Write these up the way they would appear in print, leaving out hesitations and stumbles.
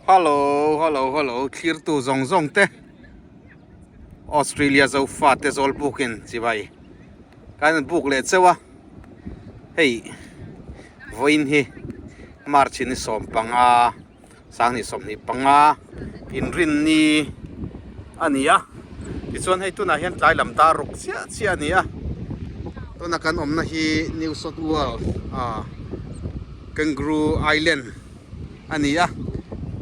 Hello hello hello thlirtu zawng zawng te Australia zofa te zawl bukin chibai kan han buk leh chauh a hei vawiin hi March in ni 15 Sanghnih 25 inrinni a ni a tichuan hei tunah hian tlai lam dar ruk chiah chiah a ni a tuna kan awmna hi New South Wales ah Kangaroo Island a ni a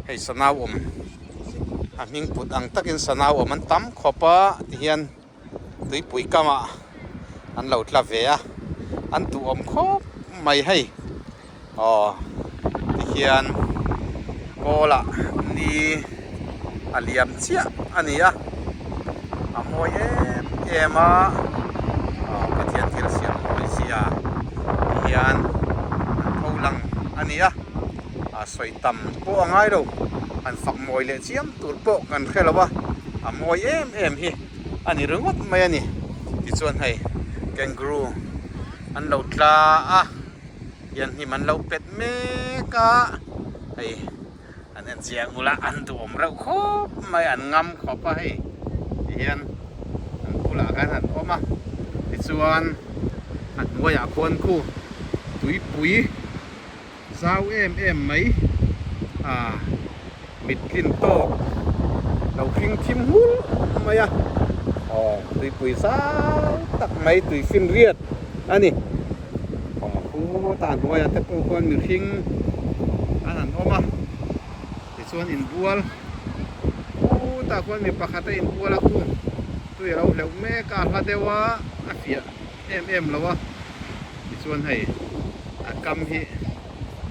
hei sanau awm a hming put ang takin sanau awm an tam khawp a tihian tuipui kamah an lo tla ve a an duhawm khawp mai hei aw tihian kawlah ni a liam chiah a ni a a mawi em em a aw Pathian thil siam mawi zia tihian an tho lang a ni a. a sawi tam pawh a ngai lo han fak mawi leh chiam tur pawh kan hre lo a a mawi em em hi a ni ringawt mai a ni tichuan hei kangaroo an lo tla a hian hnim an lo pet mek a hei an en chiang ula an duhawm reuh khawp mai an ngam khawp a hei tihian an bulah khan an awm a tichuan a hnuaiah khuan khu tuipui. Zau em em mai a mit tlin tawk lo hring thim nghul mai a aw tuipui zau tak mai tui finriat a ni aw khutah hnuaiah te pawh khuan mihring an han awm a tichuan inbual khutah khuan mi pakhat a inbual a khu tui a lo hleuh mek a a hla deuh a a fiah. em em lo a tichuan hei a kam hi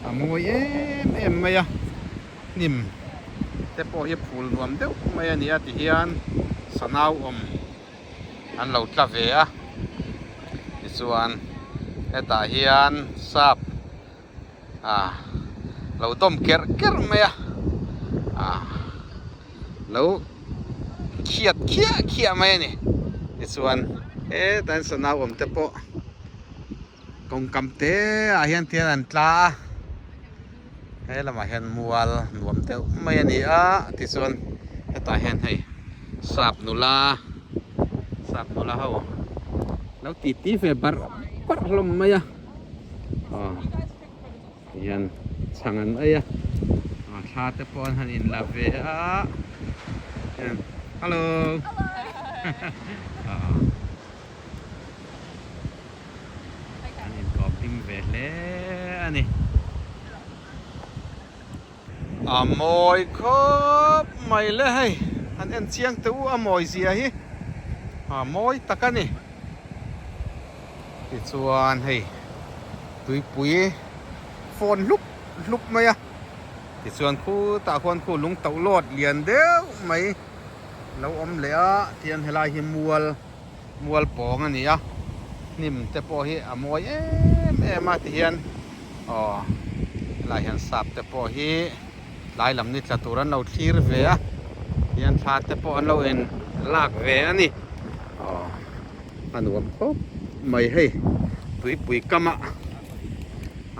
a mawi em em mai a hnim te pawh hi phul nuam deuh mai a ni a tihian sanau awm an lo tla ve a tichuan hetah hian sap ah lo dawm kerh kerh mai a ah lo khiat khiah khiah mai a ni tichuan hetah hian sanau awm te pawh kawngkam te ah hian tian an tla a he lamah hian mual nuam deuh mai a ni a tichuan hetah hian hei sap nula sap nula ho lo titi ve barh barh hlawm mai a. Aw hian chhang an ei a aw thla te pawh an han in la ve a hian hello aw an inkawp hlim ve hle a ni a mawi khawp mai le hei an en chiang teh u a mawi zia hi a mawi tak a ni. Tichuan hei tuipui fawn hlup hlup mai a, tichuan khutah khuan khu lung toh lawt lian deuh mai lo awm leh a, tihian helai hi mual mual pawng a ni a, hnim te pawh hi a mawi em em a tihian aw helai hian sap te pawh hi tlai lam ni tla tur an lo thlir ve a, tihian thla te pawh an lo en lak ve a ni aw. A nuam khawp mai hei tuipui kamah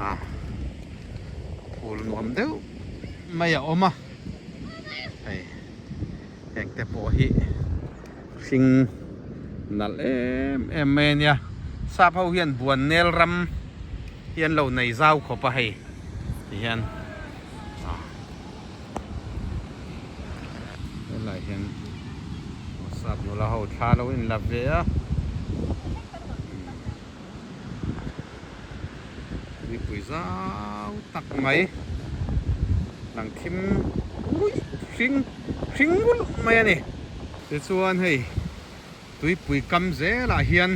ah phul nuam deuh mai a awm a hei heng te pawh hi hring nalh em em mai a nia sap ho hian buan nel ram hi an lo nei zau khawp a hei tihian ah. Helai hian sap nula ho thla lo in la ve a mipui zau tak mai lang thim ruih hring hring nghulh mai a ni tichuan hei tuipui kam zelah hian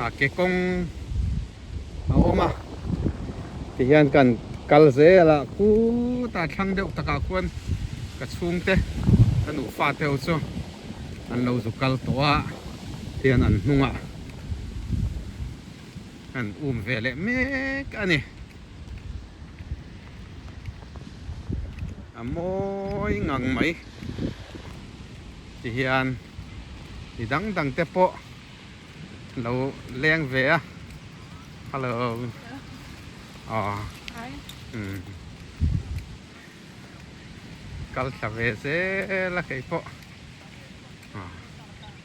ah ke kawng a awm a tihian kan kal zel a khutah thlang deuh takah khuan ka chhungte ka nufa te ho chu an lo zu kal tawh a tihian an hnungah an um ve leh mek a ni a mawi ngang mai tihian mi dang dang te pawh lo leng ve a hello aw hi umm. kal thla ve zel a kei pawh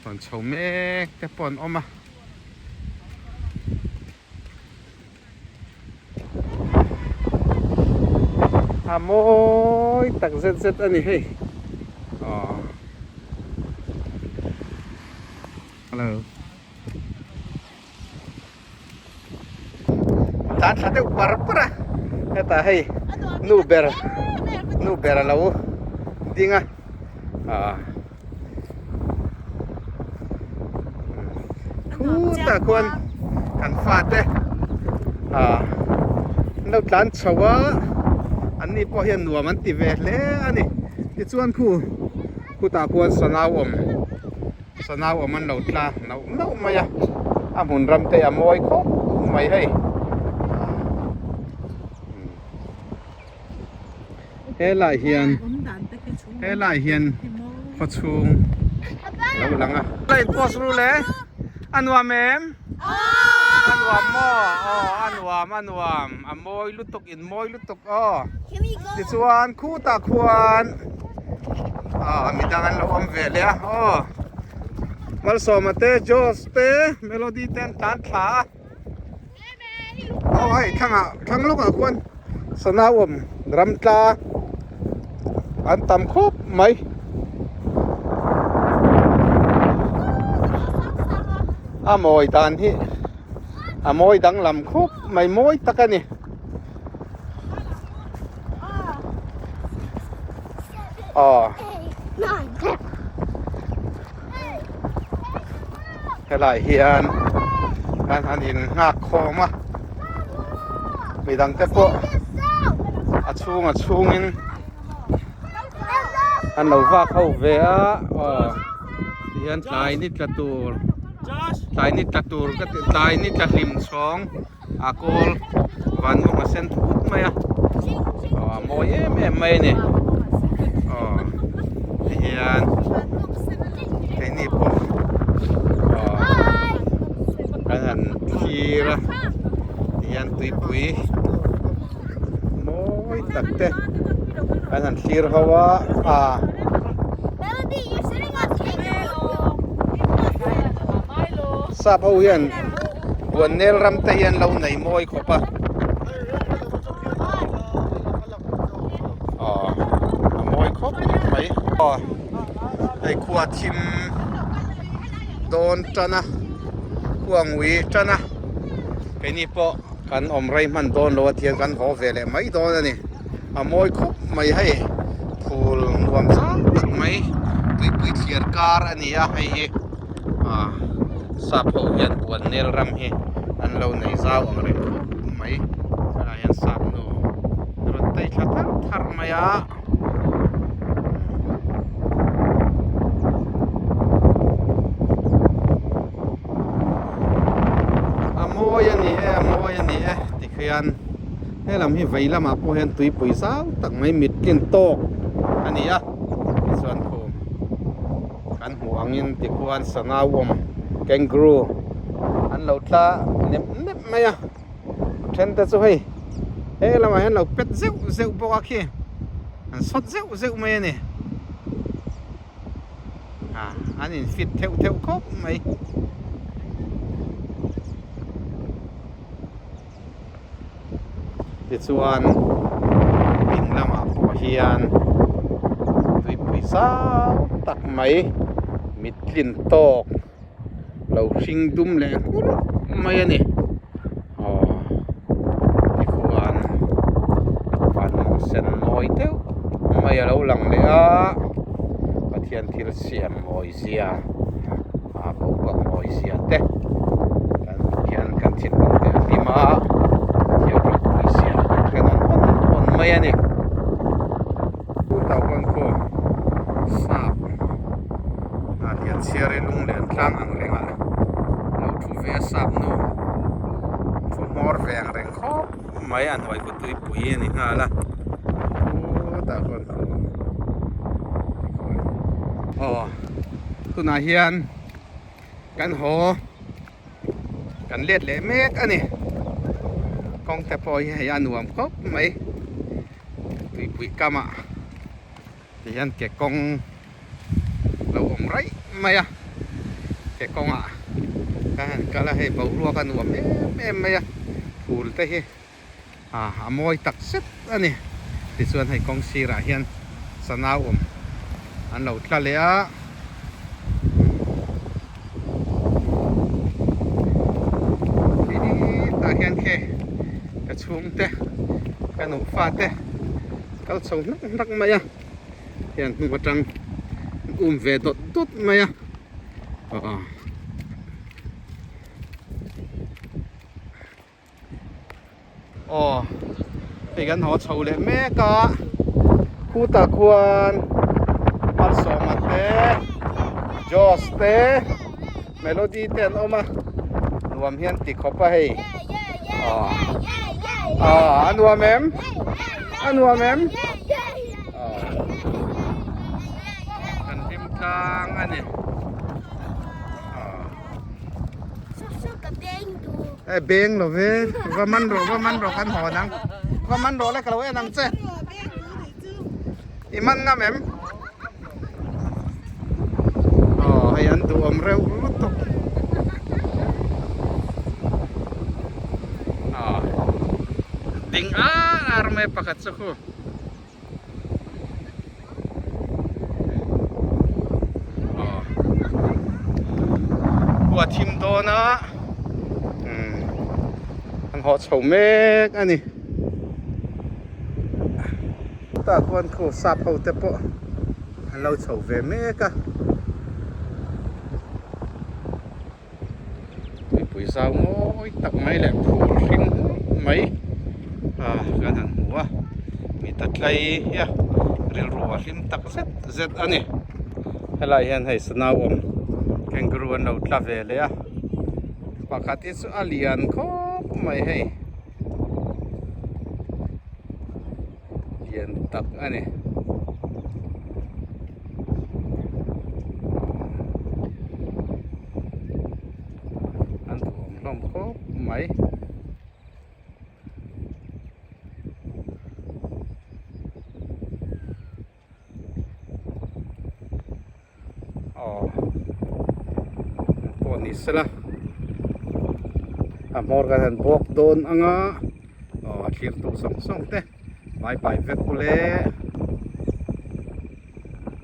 rawn chho mek te pawh an awm a. A mawi tak zet zet a ni hei aw hello tan thla deuh par par a hetah hei nu ber nu ber a lo ding a ah. Khutah khuan kan fate ah an lo tlan chho a an ni pawh hian nuam an ti ve hle a ni tichuan khu khutah khuan sanau awm sanau awm an lo tla nauh nauh mai a a hmun ram te a mawi khawp mai hei. Helai hian helai hian khaw chhung lo lang a. Line post ru le a nuam em? A nuam maw? Aw a nuam a nuam a mawi lutuk in mawi lutuk aw. Tichuan khutah khuan ah midang an lo awm ve leh a aw. Malsawma te Josh te Melody te an tlan thla a. Aw hei thlangah thlang lawkah khuan sana awm ram tla an tam khawp mai. A mawi dan hi a mawi danglam khawp mai mawi tak a ni. Aw helai hian kan han in nghak khawm a midang te pawh a chhung a chhungin an lo vak ho ve a aw tihian tlai ni tla tur tlai ni tla tur ka ti tlai ni tla hlim chhawng. A kawl van mawng a sen thut mai a aw a mawi em em mai a ni aw tihian keini pawh aw kan han thlir a tihian tuipui mawi tak te kan han thlir ho a ah. Sap ho hian. Buannel ram te hian lo nei mawi khawp a aw a mawi khawp mai aw hei khua thim dawn tan a khua ngui tan a keini pawh kan awm rei hman dawn lo a tihian kan haw ve leh mai dawn a ni a mawi khawp mai hei phul nuam zau tak mai tuipui thliar kar a ni a hei hi. Ah sap ho hian buannel ram hi an lo nei zau ang reng khawp mai tunah hian sap nu a rawn tei thla thar thar mai a. A mawi a ni e a mawi a ni e tikhian helam hi vei lamah pawh hian tuipui zau tak mai mit tlin tawk a ni a tichuan khum. Kan hmuh angin tikhuan sangau awm kangaroo an lo tla nep nep mai a, a then te chu hei he lamah hian lo pet zeuh zeuh bawk a khi an sawt zeuh zeuh mai a ni ah an in fit theuh theuh khawp mai. Tichuan ding lamah pawh hian tuipui zau tak mai mit tlin tawk lo hring dum leh nghulh mai a ni. Aw tikhuan van mawng sen mawi deuh mai a lo lang leh a Pathian thil siam mawi zia a boruak mawi zia te kan hmuh hian kan thinlung te a hlim a Pathian ropui zia kan hre nawn hawn hawn mai a ni. Pu Tauhuan khaw sap a lian chhiar i lung leh an tlang ang reng ah lo thu ve a sap nu thu hmawr ve ang reng khawp mai a hnuai khaw tuipui a ni nghal a Pu Tauhuan khaw aw. Tunah hian kan haw kan let leh mek a ni kawng te pawh hi hei a nuam khawp mai tuipui kam ah. Tihian ke kawng lo awm raih mai a, ke kawngah ka han kal a hei boruak a nuam em em mai a, phul te hi ah a mawi tak zet a ni. Tichuan hei kawng sirah hian sanau awm an lo tla leh a. Tah hian khi ka chhungte ka nufa te kal chho hnak hnak mai a hian hnung atang an um ve dawt dawt mai a aw aw hei kan haw chho leh mek a khutah khuan malsawma te Josh te Melody te an awm a nuam hian ti khawp a hei aw aw a nuam em a nuam em aw kan hlim tlang a ni aw. E beng lo ve va man rawh va man rawh kan hawn ang va man rawh le ka lo en ang che i man ngam em aw hei an duhawm reuh lutuk aw ding ar ar mai pakhat chu khu. Khua thim dawn a an haw chho mek a ni tah khuan khu sap ho te pawh an lo chho ve mek a tuipui zau mawi tak mai leh phul hring mai ah kan han hmu a mi ta tlai hi a rilru a hlim tak zet zet a ni helai hian hei sanau awm kangaroo an lo tla ve leh a pakhat hi chu a lian khawp mai hei lian tak a ni. An duhawm hlawm khawp mai. Aw pawh ni sela a hmawr kan han bawk dawn ang a aw a thlir tu sawng sawng te. Bye bye vek ule.